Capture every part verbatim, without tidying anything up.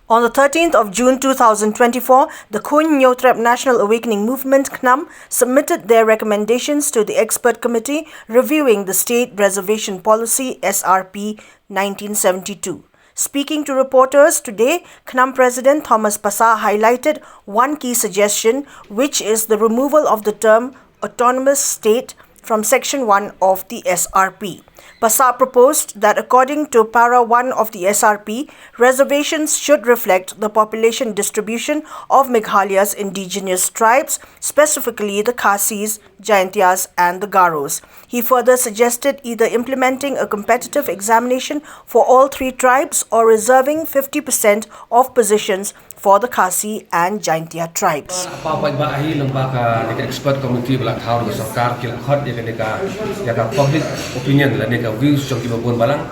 On the thirteenth of June two thousand twenty-four, the Khun Hynñiewtrep National Awakening Movement, KHNAM, submitted their recommendations to the expert committee reviewing the state reservation policy, S R P, nineteen seventy-two. Speaking to reporters today, KHNAM President Thomas Passah highlighted one key suggestion, which is the removal of the term autonomous state from Section one of the S R P. Passah proposed that, according to Para one of the S R P, reservations should reflect the population distribution of Meghalaya's indigenous tribes, specifically the Khasis, Jaintias, and the Garos. He further suggested either implementing a competitive examination for all three tribes or reserving fifty percent of positions for the Khasi and Jaintia tribes. Paw paidbah hi lyngba kane ka expert committee ba la thaw da ka sorkar ki la khot ïa kane ka, ïa ka public opinion lane ka views jong kiba bun balang.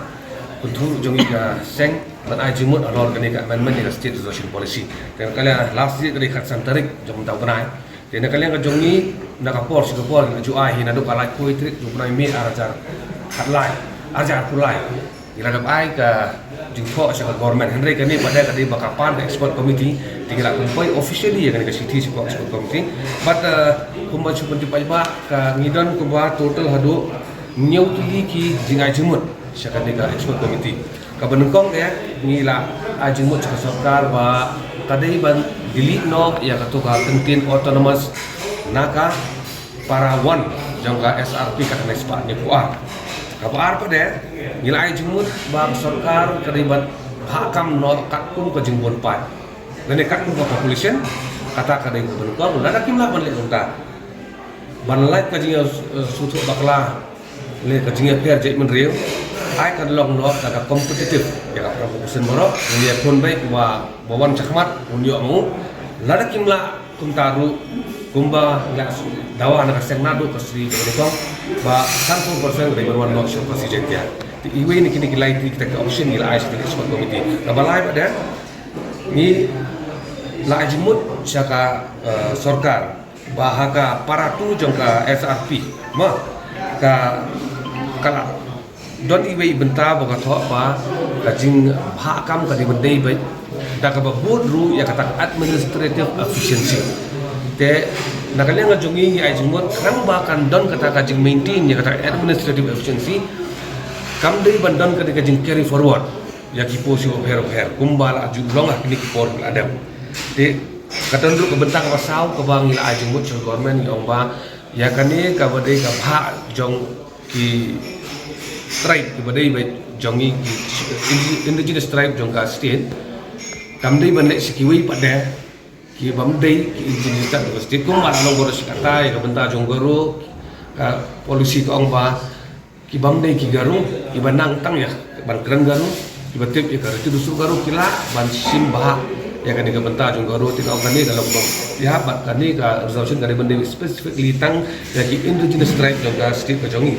Kyntu jong ngi ka seng ban ai jingmut halor kane ka amendment ïa ka state reservation policy. Te ka la last year ka dei khatsan tarik jong mynta u bnai. Te na ka liang ka jong ngi na ka por sha ka por ngi la ju ai hi naduh ka laiphew tarik jong u bnai May ar hajar khatlai, ar hajar arphew lai. Ngi la dep ai ka jingthoh sha ka government, hynrei kane pat de ka dei ba ka pan ka expert committee, te ngi la pynpoi officially ïa kane ka shithi sha ka expert committee. But kumba shu pyntip paidbah, ka ngi don kumba total haduh hynñiew tylli ki jingai jingmut sha kane ka expert committee. Kaba nyngkong de ngi la ai jingmut sha ka sorkar ba ka dei ban delete noh ïa kato ka kyntien autonomous na ka para one jong ka S R P ka kane spah hynñiewphew ar. Kaba ar pat de ngi la ai jingmut ba ka sorkar ka dei ban bhah kam noh katkum ka jingbun paid lane katkum ka population. Kata ka dei kaba nyngkong, lada kim lah ban leh kumta, ban lait ka jingïa, eh, sngewthuh bakla lane ka jingïapher jaitbynriew, ai kan long noh da ka competitive ïa ka para population baroh. Ngi ïakhun beit ba ba wan shakhmat un ïoh ma u. Lada kim lah kumta ruh, kumba ngi la dawa na ka seng naduh ka sri ka nyngkong, ba sanphew percent ka dei ban wan noh sha ka Khasi Jaintia. Te iwei na kine ki lai tylli kita ki option ngi la ai sha ka expert committee. Kaba lai pat de ngi la ai jingmut sha ka, eh, sorkar ba ha ka para two jong ka S R P, ma, ka, ka la don iwei i bynta ba ka thoh ba ka jingbhah kam ka dei ban dei beit da kaba bud ruh ïa kata ka administrative efficiency. Te na ka liang ka jong ngi ngi ai jingmut khnang ba kan don kata ka jingmaintain ïa kata ka administrative efficiency, kam dei ban don kata ka jing carry forward ïa ki por shu pher pher kumba la ju long ha kine ki por la dep. Te ka don ruh ka bynta kaba saw kaba ngi la ai jingmut sha ka government, ngi ong ba ïa kane kaba dei ka bhah jong ki tribe kiba dei beit jong ngi, ki indi-, indigenous tribe jong ka state, kam dei ban leh sha kiwei pat de ki bym dei ki indigenous tribe jong ka state. Kumba la long baroh shi katta ïa ka bynta jong Garo, ka policy ka ong ba ki bym dei ki Garo, kiba nang tang ïa ban kren Garo, kiba tip ïa ka riti dustur Garo, ki lah ban shim bhah ïa kane ka bynta jong Garo. Te ka ong kane ka long ba ïa bad kane ka reservation ka dei ban dei specifically tang ïa ki indigenous tribe jong ka state ka jong ngi.